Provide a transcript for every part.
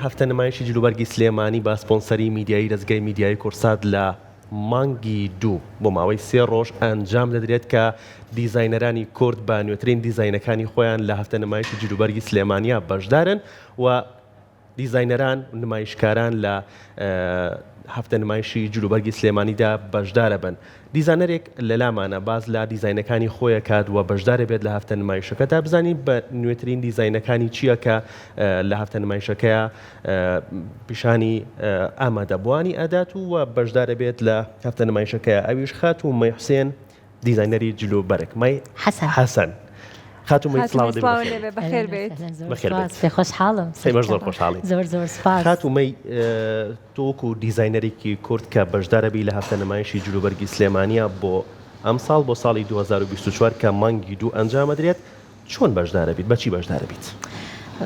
هەفتە نمایشی جلوبەرگی سلێمانی بە سپۆنسەری میدیایی دەزگای میدیایی کوردسات لە مانگی دوو بۆ ماوەی سێ ڕۆژ ئەنجام دەدرێت کە دیزاینەرانی کورد بە نوێترین دیزاینەکانی خۆیان لە هەفتە نمایشی جلوبەرگی سلێمانیا بەشدارن و دیزاینەران و نمایشکاران لە هەفتە نمایشی جلوبەرگی سلێمانیدا بەشدارەبن. دیزانەرێک لەلامانە باس لە دیزاینەکانی خۆی ئەکات و بەشدارەبێت لە هەفتە نمایشەکەدا بزانین بە نوێترین دیزاینەکانی چییە کە لە هەفتە نمایشەکەیا پیشانی ئامادەبووانی ئەدات و بەشدارەبێت لە هەفتە نمایشەکەیا ئەویش خاتوو مەی حوسێن دیزاینەری جل و بەرگ مای حەسەن حەسەن خاتوو مەی سڵاو خاتوو مەی سڵاو لێبێ بەخێر بێیت. بەخێر بێیت. سپاس خۆشحاڵم. ئێمەش زۆر خۆشحاڵین. زۆر زۆر سپاس. خاتوو مەی تۆ وەکو دیزاینەرێکی کورد کە بەشدارەبی لە هەفتە نمایشی جلوبەرگی سلێمانیە بۆ ئەمساڵ بۆ ساڵی 2024 کە مانگی دوو ئەنجامەدرێت چۆن بەشدارەبیت بەچی بەشدارەبیت؟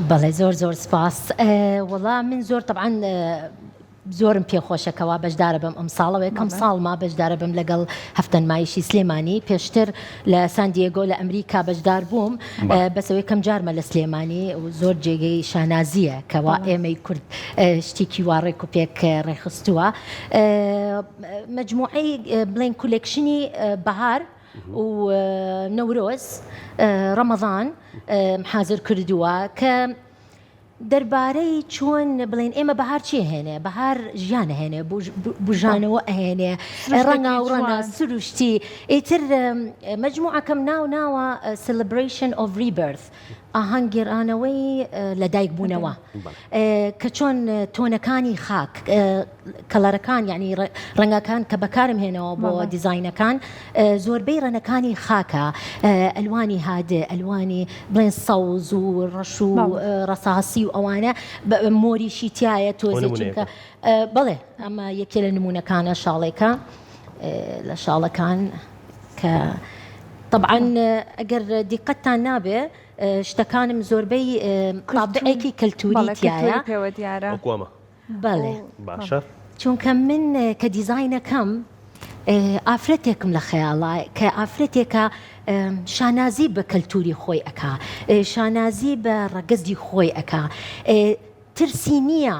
بەڵێ زۆر زۆر سپاس وەڵا من زۆر تەبعەن زۆرم پێ خۆشە کەوا بەشدارە بم ئەمساڵەوە یەکەم ساڵمە بەشدارە بم لەگەڵ هەفتەنمایشی سلێمانی پێشتر لە سان دیێگۆ لە ئەمریکا بەشدار بووم بەس ئەوەی کەم جارمە لە سلێمانی و زۆر جێگەی شانازیە کەوا ئێمەی کورد شتێکی وا ڕێک و پێک ڕێکخستووە مجموعەی بڵێن collection ی بەهار و نەورۆز ڕەمەضان حازر کردووە کە دەربارەی چۆن بڵێن ئێمە بەهار چی ئەهێنێ؟ بەهار ژیان ئەهێنێ، بوژانەوە ئەهێنێ، ڕەنگاو ڕەنگە سروشتی. ئیتر مەجموعەکەم ناو ناوە Celebration of Rebirth، ئاهەنگ گێڕانەوەی لەدایکبوونەوە، کە چۆن tone ەکانی خاک، color ەکان یانی ڕەنگەکان کە بەکارم هێنەوە بۆ دیزاینەکان زۆربەی ڕەنەکانی خاکە ئەلوانی هادێ ئەلوانی بڵێن سەوز و ڕەش و ڕەساسی و ئەوانە مۆریشی تایە تۆزێ چونکە بەڵێ ئەمە یەکێ لە نمونەکانە شاڵێکە لە شاڵەکان کە طبعا ئەگەر دیقەتتان نابێ شتەکانم زۆربەی تابعێکی کەلتوری تایە پێوە دیارە بەڵێ باشە. چونکە من کە دیزاینەکەم ئافرەتێکم لە خەیاڵە کە ئافرەتێکە شانازی بە کەلتوری خۆی ئەکا شانازی بە ڕەگەزی خۆی ئەکا ترسی نییە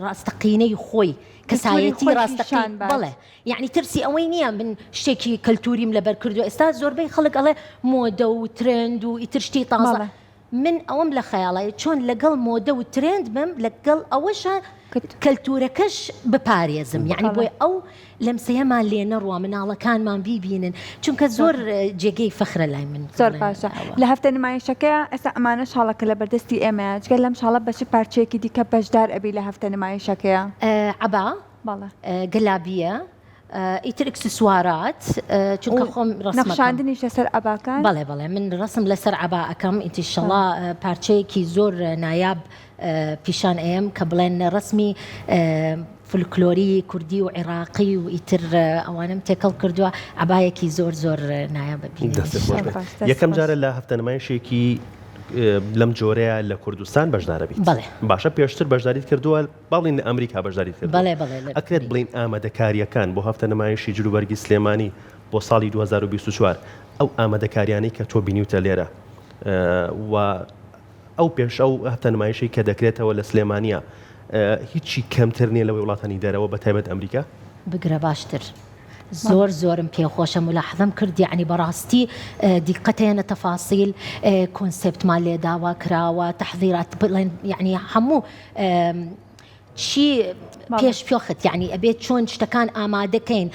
ڕاستەقینەی خۆی کەسایەتی ڕاستەقین بەڵێ یعنی ترسی ئەوەی نییە من شتێکی کەلتوریم لەبەر کردو ئێستا زۆربەی خەڵک ئەڵێ مۆدە و ترند و ئیتر شتی تازە من ئەوەم لە خەیاڵایە چۆن لەگەڵ مۆدە و ترێند بم لەگەڵ ئەوەشا کەلتورەکەش بپارێزم یعنی بۆیە ئەو لەمسەیەمان لێ نەڕوا مناڵەکانمان بیبینن چونکە زۆر جێگەی فەخرە لای من زۆر باشە لە هەفتە نمایشەکەیا ئێستا ئەمانە شاڵەکە لە بەردەستی ئێمەیە جگە لەم شاڵە بە چ پارچەیەکی دیکە بەشدار ئەبی لە هەفتە نمایشەکەیا؟ عەبا بەڵێ گەلابیە ئیتر ئیکسسوارات چونکە خۆم ڕەسمەکەم. نەخشاندنیش لەسەر عەباکان؟ بەڵێ بەڵێ من ڕەسم لەسەر عەبا ئەکەم ئینتیشەڵا پارچەیەکی زۆر نایاب پیشان ئەیەم کە بڵێن ڕەسمی فلکلۆری کوردی و عێراقی و ئیتر ئەوانەم تێکەڵ کردووە عەبایەکی زۆر زۆر نایابە بینن. دەستت خۆش بێت. یەکەم جارە لە هەفتە نمایشێکی لەم جۆرەیە لە کوردستان بەشدارەبیت؟ بەڵێ. باشە پێشتر بەشداریت کردووە؟ با بڵێین لە ئەمریکا بەشداریت کردووە. بەڵێ بەڵێ لە ئەکرێت بڵێین ئامادەکارییەکان بۆ هەفتە نمایشی جلوبەرگی سلێمانی بۆ ساڵی 2024 ئەو ئامادەکاریانەی کە تۆ بینیوتە لێرە و ئەو پێش ئەو هەفتە نمایشەی کە دەکرێتەوە لە سلێمانیە هیچی کەمتر نییە لەوەی وڵاتانی دەرەوە بە تایبەت ئەمریکا؟ بگرە باشتر. زۆر زۆرم پێ خۆشە مولاحەزەم کرد یەعنی بەڕاستی دیقەتەیەنە تەفاسیل کۆنسێپتمان لێ داوا کراوە تەحزیرات بڵێن یەعنی هەموو چی پێش پێخت یعنی ئەبێت چۆن شتەکان ئامادەکەین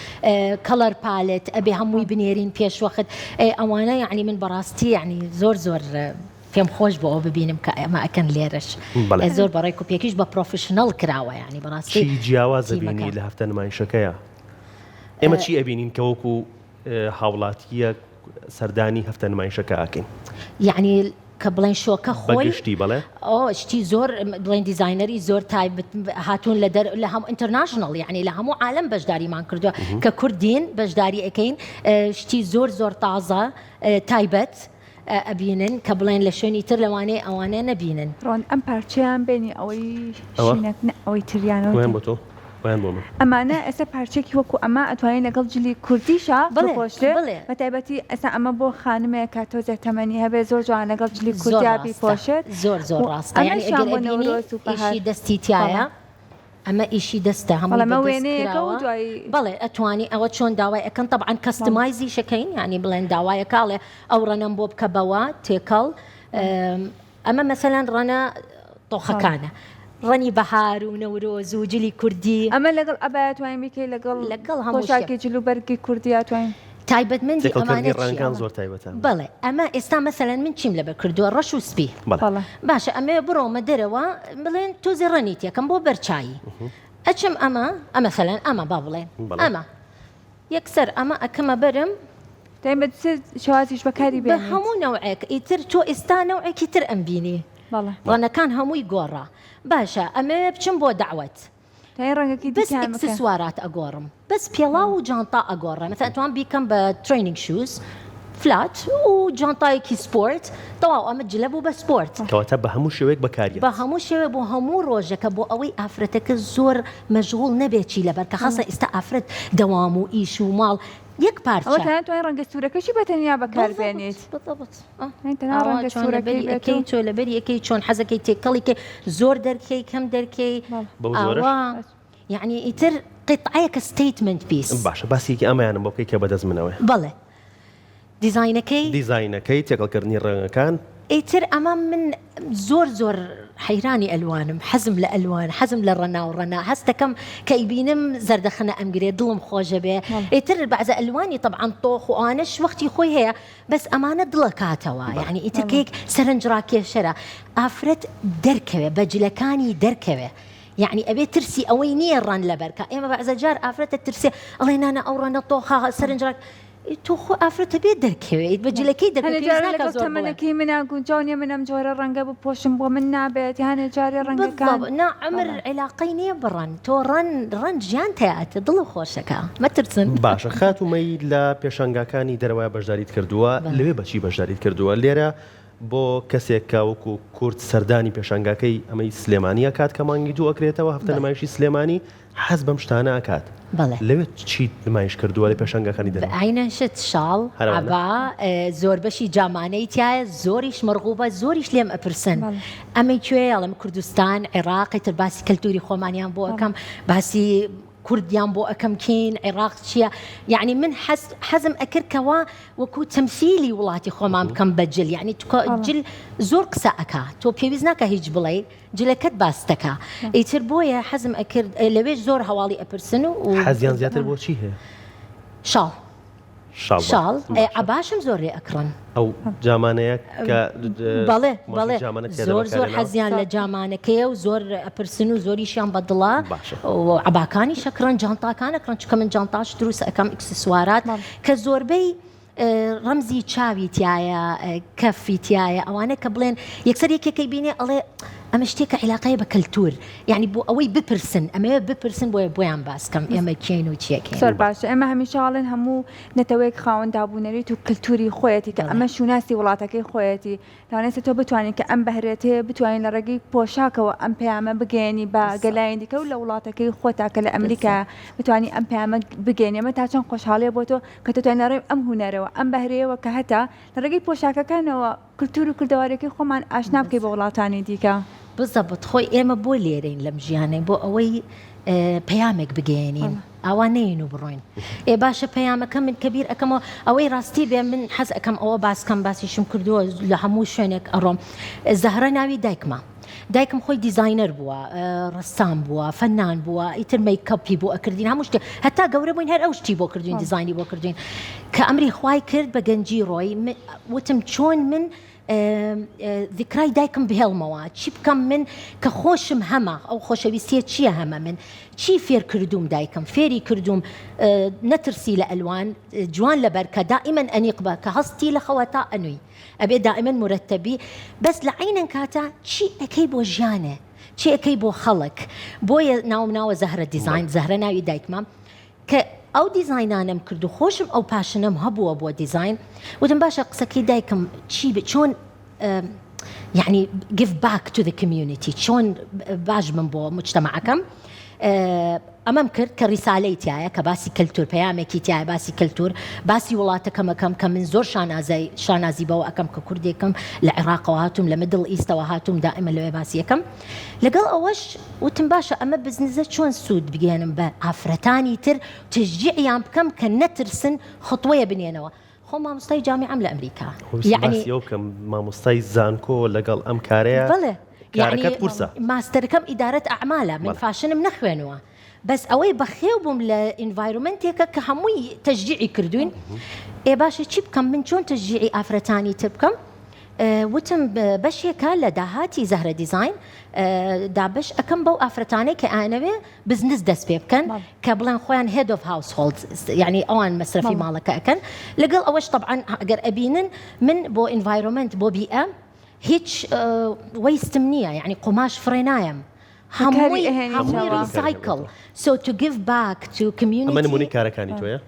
color palette ئەبێ هەمووی بنێرین پێشوەخت ئەوانە یعنی من بەڕاستی یعنی زۆر زۆر پێم خۆش بۆ ئەوە ببینم کە ئەمە ئەکەن لێرەش زۆر بە ڕێک و پێکیش بە professional کراوە ینی بەڕاستی چی جیاواز بینی لە هەفتە نمایشەکەیە ئێمە چی ئەبینین کە وەکو هاوڵاتییەک سەردانی هەفتە نمایشەکە ئەکەین؟ یەعنی کە بڵێن شۆکە خۆی بەگشتی بەڵێ. ئۆ شتی زۆر بڵێن دیزاینەری زۆر تایبەت هاتوون لە دەر لە هەموو international یەعنی لە هەموو عالەم بەشداریمان کردووە کە کوردین بەشداری ئەکەین شتی زۆر زۆر تازە تایبەت ئەبینن کە بڵێن لە شوێنی تر لەوانەیە ئەوانە نەبینن. ڕۆن ئەم پارچەیان بێنی ئەوەی شینەک نە ئەوەی تریان ئەوەیان بۆ تۆ. وایان بۆ من. ئەمانە ئێستا پارچەیەکی وەکو ئەمە ئەتوانی لەگەڵ جلی کوردیشا بەڵێ بپۆشرێ بەڵێ. بەتایبەتی ئێستا ئەمە بۆ خانمێک کە تۆزێ تەمەنی هەبێ زۆر جوانە لەگەڵ جلی زۆر کوردیا ڕاستە بیپۆشێت زۆر زۆر و ڕاستە یانی ئەمەشیان ئەگەر بۆ ئەبینی نەورۆز و بەهار ئیشی دەستی تیایە بەڵێ. ئەمە ئیشی دەستە بەڵێ هەمووی ئەمە بە دەست وێنەیەکە و کراوە دوایی بەڵێ ئەتوانی ئەوە چۆن داوای ئەکەن تەبعەن بەڵێ. customize یش ئەکەین یانی بڵێن داوایەکە ئەڵێ ئەو ڕەنەم بۆ بکە بەوە تێکەڵ ئەمە مەسەلەن ڕەنە تۆخەکانە ڕەنی بەهار و نەورۆز و جلی کوردی. ئەمە لەگەڵ عەبایە توانین بیکەی لەگەڵ لەگەڵ هەموو شتێک. پۆشاکی جل و بەرگی کوردیا توانین. تایبەتمەندی تێکەڵکردنی ئەمانە چیە؟ ڕەنگان زۆر تایبەتە. بەڵێ ئەمە ئێستا مەسەلەن من چیم لەبەر کردووە ڕەش و سپی. بەڵێ. باشە ئەمەوێ بڕۆمە دەرەوە بڵێن تۆزێ ڕەنی تێکەم بۆ بەرچایی ئەچم ئەمە ئەمەسەلەن ئەمە با بڵێن ئەمە یەکسەر ئەمە ئەکەمە بەرم. دەی بە چ شێوازیش بەکاری بێنیت؟ بە هەموو نەوعێک ئیتر تۆ ئیستا نەوعێکی تر ئەمبینی. بەڵێ. ڕەنەکان هەمووی گۆڕا. باشە ئەمەوێ بچم بۆ دەعوەت. دەی ڕەنگەکی بەس دیکەیان بکە. ئیکسسوارات ئەگۆڕم. بەس پێڵاو و جانتا ئەگۆڕم. مەسەلەن ئەتوانم بیکەم بە training shoes flat و جانتایەکی سپۆرت تەواو ئەمە جلە بوو بە سپۆرت. کەواتە بە هەموو شێوەیەک بەکاریەت. بە هەموو شێوەیەک بۆ هەموو ڕۆژەکە بۆ ئەوەی ئافرەتەکە زۆر مەشغوڵ نەبێت چی لەبەر کە خاسە ئیستا ئافرەت دەوام و ئیش و ماڵ یەک ئەوە پارچە. تەنها توانی ڕەنگە سوورەکەشی بە تەنیا بەکار بالضبط بێنیت. بالضبط ئا یانی تەنها ئاوا ڕەنگە چۆن سوورەکەی لەبەری بێت ئەکەی و. چۆ لەبەری ئەکەی چۆن حەزەکەی تێکەڵی کەی زۆر دەرکەی کەم دەرکەی بەڵێ. بەو جۆرەش؟ ئاوا یەعنی ئیتر قیتعەیەکە statement piece. باشە باسێکی ئەمەیانم بۆ بکەی کە بەدەست منەوەیە. بەڵێ دیزاینەکەی. دیزاینەکەی، تێکەڵکردنی ڕەنگەکان. ئیتر ئەمە من زۆر زۆر حەیرانی ئەلوانم حەزم لە ئەلوان حەزم لە ڕەنا و ڕەنا هەستەکەم کە ئەیبینم زەردەخەنە ئەمگرێ دڵم خۆشەبێ ئیتر بەعزە ئەلوانی تەبعەن تۆخ و ئەوانەش وەختی خۆی هەیە بەس ئەمانە دڵەکاتەوە یانی ئیتر کەیک سەرنج ڕاکێشەرە ئافرەت دەرکەوێ بە جلەکانی دەرکەوێ یەعنی ئەبێ ترسی ئەوەی نییە ڕەن لەبەر کا ئێمە بەعزە جار ئافرەتە ترسێ ئەڵێ نانا ئەو ڕەنە تۆخە سەرنج ڕاک تۆ خۆ ئافرەتە بێ دەرکەوێیت بە جلەکەی دەرکەوێ هەنێ پێویست جارێ ناکا لەگەڵ زۆر بڵێ. تەمەنەکەی منا گونجاو نیە من ئەم جۆرە ڕەنگە بپۆشم بۆ من نابێت هەنێ جارێ ڕەنگەکان بالضبط نا عەمر بەڵێ. عیلاقەی نیە بە ڕەن تۆ ڕەن ڕەن ژیانتەیاتە دڵت خۆشەکا مەترسن. باشە خاتوو مەی لە پێشانگاکانی دەرەوە بەشداریت کردووە بەڵێ. لەوێ بەچی بەشداریت کردووە لێرە بۆ کەسێک کە وەکو کورد سەردانی پێشانگاکەی ئەمەی سلێمانی ئەکات کە مانگی دوو ئەکرێتەوە هەفتە نمایشی سلێمانی حەز بەم شتانە ئەکات بەڵێ. لەوێ چیت نمایش کردووە لە پێشانگاکانی دەرەوە؟ عەینەن شت شاڵ، هەر ئەوانە؟ عەبا، زۆربەشی جامانەی تیایە زۆریش مەرغوبە زۆریش لێم ئەپرسن ئەمەی کوێیە ئەڵێم کوردستان، عێراق، ئیتر باسی کەلتوری خۆمانیان بۆ ئەکەم باسی کوردیان بۆ ئەکەم کێین عێراق چییە یعنی من حەز حەزم ئەکرد کەوا وەکو تەمسیلی وڵاتی خۆمان بکەم بە جل یعنی تکۆ جل زۆر قسە ئەکا تۆ پێویست ناکە هیچ بڵێ جلەکەت باس دەکا ئیتر بۆیە حەزم ئەکرد لەوێش زۆر هەواڵی ئەپرسن و حەزیان زیاتر بۆ چی هەیە؟ شاڵ شاڵ شاڵ عەباشم زۆر لێ ئەکڕن. ئەو جامانەیە کە بەڵێ بەڵێ زۆر زۆر حەزیان لە جامانەکەیە و زۆر ئەپرسن و زۆریشیان بەدڵە و عەباکانیش ئەکڕن جانتاکان ئەکڕن چونکە من جانتاش دروست ئەکەم ئیکسسوارات کە زۆربەی ڕەمزی چاوی تایە کەفی تایە ئەوانە کە بڵێن یەکسەر یەکێکەی بینێ ئەڵێ ئەمە شتێکە عیلاقەیە بە کەلتور یانی بۆ ئەوەی بپرسن ئەمەوێ بپرسن بۆیە بۆیان باس کەم ئێمە کێین و چیەکەین. زۆر باشە ئێمە هەمیشە ئەڵێن هەموو نەتەوەیەک خاوەن دابونەریت و کلتوری خۆیەتی کە ئەمە شوناسی وڵاتەکەی خۆیەتی لەوانەیە تۆ بتوانی کە ئەم بەهرەتەیە بتوانی لە ڕێگەی پۆشاکەوە ئەم پەیامە بگەیەنی بە گەلانی دیکە و لە وڵاتەکەی خۆتا کە لە ئەمریکا بتوانی ئەم پەیامە بگەیەنی ئەمە تا چەند خۆشحاڵیە بۆ تۆ کە تۆ توانی لە ڕێی ئەم هونەرەوە ئەم بەهرەیەوە کە هەتە لە ڕێگەی پۆشاکەکانەوە کلتور و کوردەواریەکەی خۆمان ئاشنا بکەی بە وڵاتانی دیکە. بزەبت خۆی ئێمە بۆ لێرەین لەم ژیانەی بۆ ئەوەی پەیامێک بگەیەنین ئاوا نەیەین و بڕۆین ئێ باشە پەیامەکە من کە بیر ئەکەمەوە ئەوەی ڕاستی بێ من حەز ئەکەم ئەوە باس کەم باسیشم کردووە لە هەموو شوێنێک ئەڕۆم زەهرە ناوی دایکمە دایکم خۆی دیزاینەر بووە ڕەسام بووە فەنان بووە ئیتر مەیکەپی بۆ ئەکردین هەموو شتێ هەتا گەورە بووین هەر ئەو شتی بۆ کردوین دیزاینی بۆ کردوین کە ئەمری خوای کرد بە گەنجی ڕۆی وتم چۆن من ذکرای دایکم بهێڵمەوە چی بکەم من کە خۆشم هەمە ئەو خۆشەویستیە چییە هەمە من چی فێر کردوم دایکم فێری کردوم نەترسی لە ئەلوان جوان لەبەر کە دائیمەن ئەنیق بە کە هەستی لە خەوە تا ئەنووی ئەبێ دائیمەن مورەتەبی بەس لە عەینەن کاتا چی ئەکەی بۆ ژیانێ چی ئەکەی بۆ خەڵک بۆیە ناوم ناوە زەهرە دیزاین زەهرە ناوی دایکمە کە ئەو دیزاینانەم کرد و خۆشم ئەو passion ەم هەبووە بۆ دیزاین وتم باشە قسەکەی دایکم چی چۆن یعنی give back to the community چۆن باش بم بۆ مجتەمەعەکەم. ئەمەم کرد کە ڕیسالەی تیایە کە باسی کەلتور پەیامێکی تیایە باسی کەلتور باسی وڵاتەکەم ئەکەم کە من زۆر شانازای شانازی بەوە ئەکەم کە کوردێکم لە عێڕاقەوە هاتووم لە Middle East ەوە هاتووم دائیمە لەوێ باسی ئەکەم لەگەڵ ئەوەش وتم باشە ئەمە بزنزە چۆن سوود بگەیەنم بە ئافرەتانی تر تشجیعیان بکەم کە نەترسن خطوەیە بنێنەوە خۆ مامۆستای جامیعەم لە ئەمریکا خۆ یەعنی باسی ئەوە بکەم مامۆستای زانکۆ لەگەڵ ئەم کارەیە بەڵێ یەعنی کارەکەت قورسە. ماستەرەکەم ئیدارەت ئەعمالە من بەڵێ. fashion م نەخوێنووە بەس ئەوەی بەخێو بووم لە environment ێکە کە هەمووی تەشجیعی کردوین ئێ باشە چی بکەم من چۆن تەشجیعی ئافرەتانی تر بکەم وتم بەشێکە لە داهاتی زەهرە دیزاین دابەش ئەکەم بەو ئافرەتانەی کە ئەیانەوێ بزنس دەست پێ بکەن کە بڵێن خۆیان head of household یعنی ئەوان مەسرەفی ماڵەکە ئەکەن لەگەڵ ئەوەش طبعا ئەگەر ئەبینن من بۆ environment بۆ بیئە هیچ waste م نییە یعنی قوماش فڕێ نایەم هەمووی هەمووی recycle so to give back to community ئەمە نمونەی کارەکانی تۆیە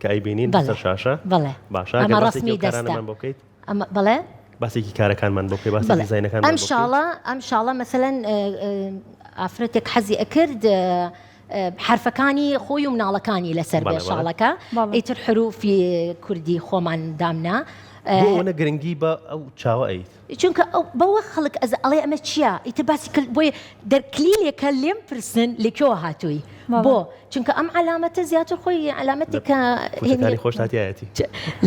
کە ئەیبینین لەسەر شاشە بەڵێ باشە ئەمە ئەگەر باسێکی ڕەسمی ئەو دەستە کارانەمان بۆ بکەیت ئەمە بەڵێ باسێکی کارەکانمان بۆ بکەی باسی بەڵێ دیزاینەکانمان ئەم بۆ بکەیت شاڵە ئەم شاڵە مەسەلەن ئافرەتێک حەزی ئەکرد حرفەکانی خۆی و مناڵەکانی لەسەر بێ بەڵێ بەڵێ شاڵەکە بەڵێ. ئیتر حروفی کوردی خۆمان دامنا بۆ ئەوەنە گرنگی بە ئەو چاوە ئەیت؟ چونکە ئەو بەوە خەڵک ئەز ئەڵێ ئەمە چییە ئیتر باسی کل بۆیە دەر کلیلێکە لێم پرسن لە کوێوە هاتووی بەڵێ. بۆ چونکە ئەم عەلامەتە زیاتر خۆی عەلامەتێکە پوتەکانی خۆشتا تیایەتی.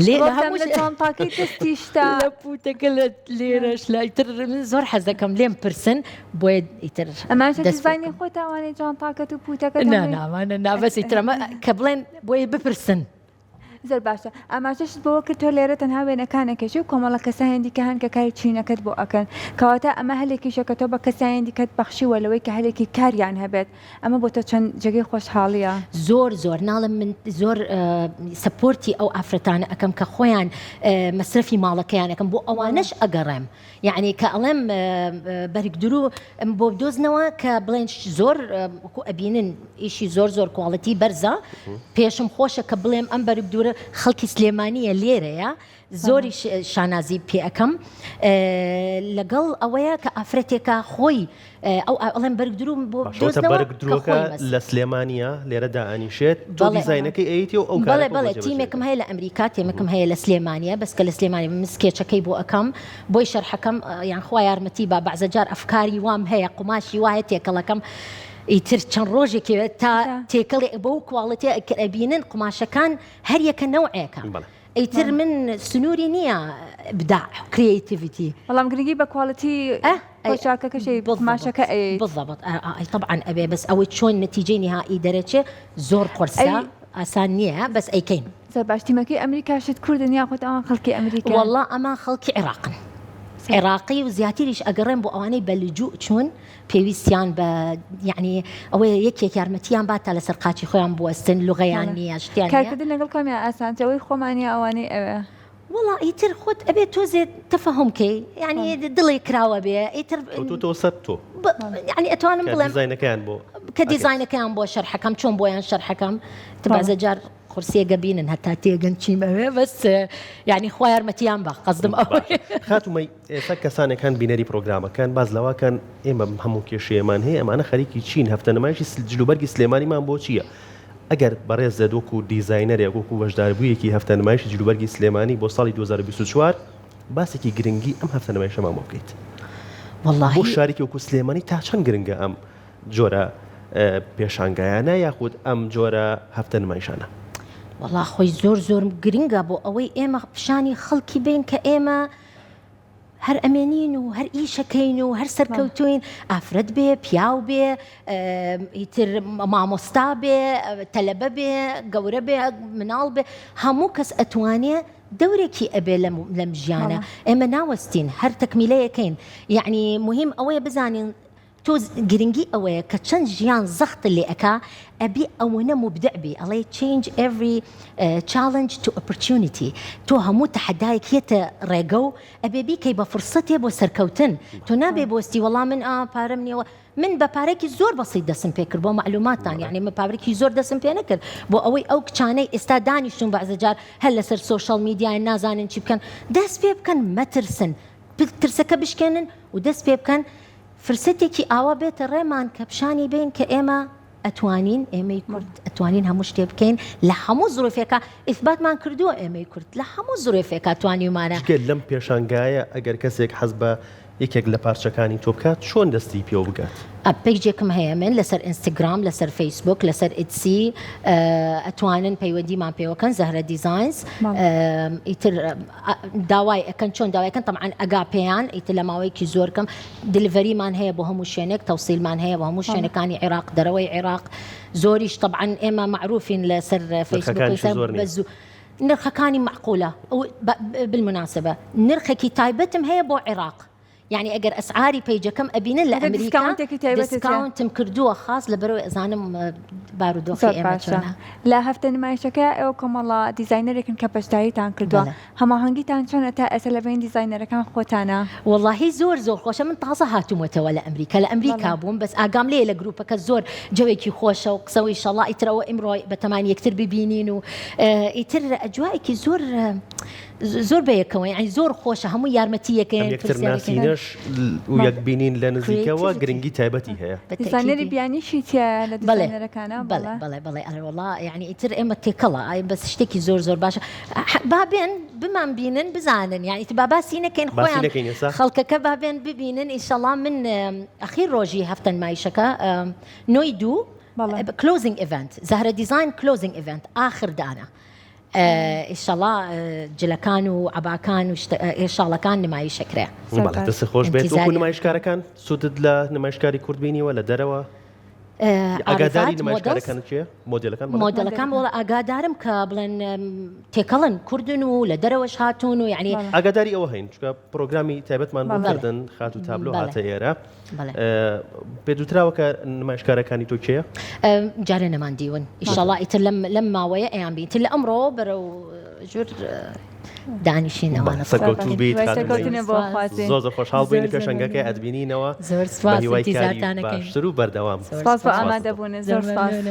لێ لە ڕۆژ هەموو لە جانتاکەی دەستیشتا. لە پوتەکە لە لێرەش لە ئیتر من زۆر حەز دەکەم لێم پرسن بۆیە ئیتر ئەمانە دەست پێ دیزاینی بکەم. خۆتە ئەوانەی جانتاکەت و پوتەکەت نا هەمووی نا ئەمانە نا بەس ئیتر ئەمە کە بڵێن بۆیە بپرسن. زۆر باشە ئاماژەشت بەوە کرد تۆ لێرە تەنها وێنەکان ئەکێشی و کۆمەڵە کەسانی دیکە هەن کە کاری چینەکەت بۆ ئەکەن کەواتە ئەمە هەلێکیشە کە تۆ بە کەسانی دیکەت بەخشیوە لەوەی کە هەلێکی کاریان هەبێت ئەمە بۆ تۆ چەند جێگەی خۆشحاڵیە؟ زۆر زۆر ناڵێم من زۆر support ی ئەو ئافرەتانە ئەکەم کە خۆیان مەسرەفی ماڵەکەیان ئەکەم بۆ ئەوانەش ئەگەڕێم یەعنی کە ئەڵێم بەرگ درو بۆ بدۆزنەوە کە بڵێن زۆر وەکو ئەبینن ئیشی زۆر زۆر quality بەرزە پێشم خۆشە کە بڵێم ئەم بەرگ دوورە خەڵکی سلێمانیە لێرەیە زۆریش شانازی پێ ئەکەم لەگەڵ ئەوەیە کە ئافرەتێکە خۆی ئەو ئەڵێم بەرگ دروم بۆ باشە وتە بدۆزنەوە بەرگ کە دروەکە خۆی مەس لە سلێمانیە لێرە دائەنیشێت تۆ بەڵێ دیزاینەکەی ئەیتی و ئەو بەڵێ کارەکە بۆ بەڵێ جێبەجێ تیمێکم دەکەی هەیە لە ئەمریکا تیمێکم هەیە لە سلێمانیە بەس کە لە سلێمانی من سکێچەکەی بۆ ئەکەم بۆی شەرحەکەم یان خوا یارمەتی با بەعزە جار ئەفکاری وام هەیە قوماشی وایە تێکەڵەکەم ئیتر چەند ڕۆژێکی تا تێکەڵی بەو quality کە ئەبینن قوماشەکان هەر یەکە نەوعێکە بەڵێ ئیتر من سنووری نییە ئیبداع creativity. بەڵام گرنگی بە quality پۆشاکەکەشی قوماشەکە ئەیەیت. بالضبط ئەی تەبعەن ئەبێ بەس ئەوەی چۆن نەتیجەی نیهائی دەرەچێ زۆر قورسە ئاسان نییە بەس ئەیکەین. زۆر باش تیمەکەی ئەمریکاشت کوردن یاخود ئەوان خەڵکی ئەمریکان؟ وەڵا ئەمان خەڵکی عێراقن عێراقی و زیاتریش ئەگەڕێن بۆ ئەوانەی بە لجوء چوون پێویستیان بە یەعنی ئەوەیە یەکێک یارمەتیان بات تا لەسەر قاچی خۆیان بوەستن لوغەیان نییە شتیان نییە. کارکردن لەگەڵ کامیان ئاسانترە ئەوەی خۆمان یا ئەوانەی ئەوێ؟ وەڵا ئیتر خۆت ئەبێ تۆزێ تەفەهوم کەی یەعنی دڵێ کراوە بێ ئیتر کەوتۆتەوە سەر تۆ یەعنی ئەتوانم کە بڵێم دیزاینەکەیان بۆ کە ئەکەیت. دیزاینەکەیان بۆ شەرحەکەم چۆن بۆیان شەرحەکەم تە بەعزە جار قورسیە گە بینن هەتا تێگەن چیم ئەوێ بەس یەعنی خوا یارمەتیان با قەزدم ئەوەیە. باشە خاتوو مەی ئێستا کەسانێک هەن بینەری پرۆگرامەکەن باس لەوە کەن ئێمە هەموو کێشەیەمان هەیە ئەمانە خەریکی چین هەفتە نمایشی جلوبەرگی سلێمانیمان بۆ چییە؟ ئەگەر بەڕێزت وەکو دیزاینەرێک وەکو بەشداربوویەکی هەفتە نمایشی جلوبەرگی سلێمانی بۆ ساڵی 2024 باسێکی گرنگی ئەم هەفتە نمایشەمان بۆ بکەیت بۆ وەڵاهی شارێکی وەکو سلێمانی تا چەند گرنگە ئەم جۆرە پێشانگایانە یاخود ئەم جۆرە هەفتە نمایشانە؟ وەڵا خۆی زۆر زۆر گرنگە بۆ ئەوەی ئێمە پیشانی خەڵکی بین کە ئێمە هەر ئەمێنین و هەر ئیشەکەین و هەر سەرکەوتوین ئافرەت بێ پیاو بێ ئیتر مامۆستا بێ تەلەبە بێ گەورە بێ مناڵ بێ هەموو کەس ئەتوانێ دەورێکی ئەبێ لەم لەم ژیانە ئێمە ناوەستین هەر تەکمیلەیەکەین یعنی مهم ئەوەیە بزانین تۆ گرنگی ئەوەیە کە چەند ژیان زەختت لێ ئەکا ئەبێ ئەوەنە موبدع بی ئەڵێ change every challenge to opportunity تۆ هەموو تەحەدایەک یەتە ڕێگە و ئەبێ بیکەی بە فرسەتێ بۆ سەرکەوتن تۆ نابێ بوەستی وەڵا من ئا پارەم نییە من بە پارەیەکی زۆر بەسیت دەسم پێ کرد بۆ مەعلوماتتان یعنی من پارەیەکی زۆر دەسم پێ نەکرد بۆ ئەوەی ئەو کچانەی ئێستا دانیشتوون بەعزە جار هەر لەسەر social media نازانن چی بکەن دەست پێ بکەن مەترسن ترسەکە بشکێنن و دەست پێ بکەن فرسەتێکی ئاوا بێتە ڕێمان کە پیشانی بەین کە ئێمە. ئەتوانین ئێمەی کورد ئەتوانین هەموو شتێ بکەین لە هەموو زروفێکا ئیسباتمان کردووە ئێمەی کورد لە هەموو زروفێکا توانیومانە. جگە لەم پێشانگایە ئەگەر کەسێک حەز بە یەکێک لە پارچەکانی تۆ بکات چۆن دەستی پێوە بگات؟ پەیجێکم هەیە من لەسەر ئینستگرام لەسەر فەیسبوک لەسەر Etsy ئەتوانن پەیوەندیمان پێوەکەن زەهرە Designs ئیتر داوای ئەکەن چۆن داوای ئەکەن تەبعەن ئەگا پێیان ئیتر لە ماوەیەکی زۆر کەم delivery مان هەیە بۆ هەموو شوێنێک تەوسیلمان هەیە بۆ هەموو شوێنەکانی عێراق دەرەوەی عێراق زۆریش تەبعەن ئێمە مەعروفین لەسەر فەیسبوک بە زوو نرخەکانی مەعقولە بالمناسبە نرخێکی تایبەتم هەیە بۆ عێراق یانی ئەگەر ئەسعاری پەیجەکەم ئەبینن لە ئەمریکا discount م کردووە خاص لەبەرەوەی ئەزانم بارودۆخی ئێمە چۆنە. لە هەفتە نمایشەکە ئێوە کۆمەڵە دیزاینەرێکن کە بەشداریتان کردووە هەماهەنگیتان چۆنە تا ئێستا لە بەین دیزاینەرەکان خۆتانە؟ وەڵاهی زۆر زۆر خۆشە من تازە هاتوومەتەوە لە ئەمریکا لە ئەمریکا بووم بەس ئاگام لێیە لە گروپەکە زۆر جەوێکی خۆشە و قسە و ئیشەڵا ئیتر ئەوە ئیمڕۆ بەتەمان یەکتر ببینین و ئیتر ئەجوایەکی زۆر زۆر بەیەکەوە یانی زۆر خۆشە هەموو یارمەتی یەکەیەن ئەم یەکتر ناسینەش و یەک بینین لە نزیکەوە گرنگی تایبەتی هەیە. دیزاینەری بیانیشی تیایە لە دیزاینەرەکانە؟ بەڵێ بەڵێ بەڵێ ئەرێ وەڵا یانی ئیتر ئێمە تێکەڵە ئای بەس شتێکی زۆر زۆر باشە با بێن بمان بینن بزانن یانی ئیتر با باسی نەکەین خۆیان خەڵکەکە با بێن ببینن ئیشەڵا من ئەخیر ڕۆژی هەفتە نمایشەکە نۆی دوو closing event زەهرە Design closing event ئاخر دانە ئیشەڵا جلەکان و عەباکان و شاڵەکان نمایش ئەکرێ. بەڵێ دەستت خۆش بێت. وەکو نمایشکارەکان سوودت لە نمایشکاری کورد بینیوە لە دەرەوە؟ ئاگاداری نمایشکارەکان کێ؟ مۆدێلەکان؟ مۆدێلەکان وەڵا ئاگادارم کە بڵێن تێکەڵن کوردن و لە دەرەوەش هاتوون و یعنی ئاگاداری ئەوە هەین چونکە پرۆگرامی تایبەتمان بۆ کردن خاتوو تابلۆ هاتە ئێرە. پێت وتراوە کە نمایشکارەکانی تۆ کێیە؟ جارێ نەمان دیون ئیشەڵا ئیتر لەم لەم ماوەیە ئەیان بین تر لە ئەمڕۆ بەرەو ژوور دانیشین ئەوانە سەرکەوتوو بیت زۆر زۆر خۆشحاڵ بووین پێشەنگەکەی ئەتبینینەوە زۆر سوپاس بە هیوای کاری باشتر و بەردەوام سپاس بۆ ئامادەبوونت زۆر سپاس.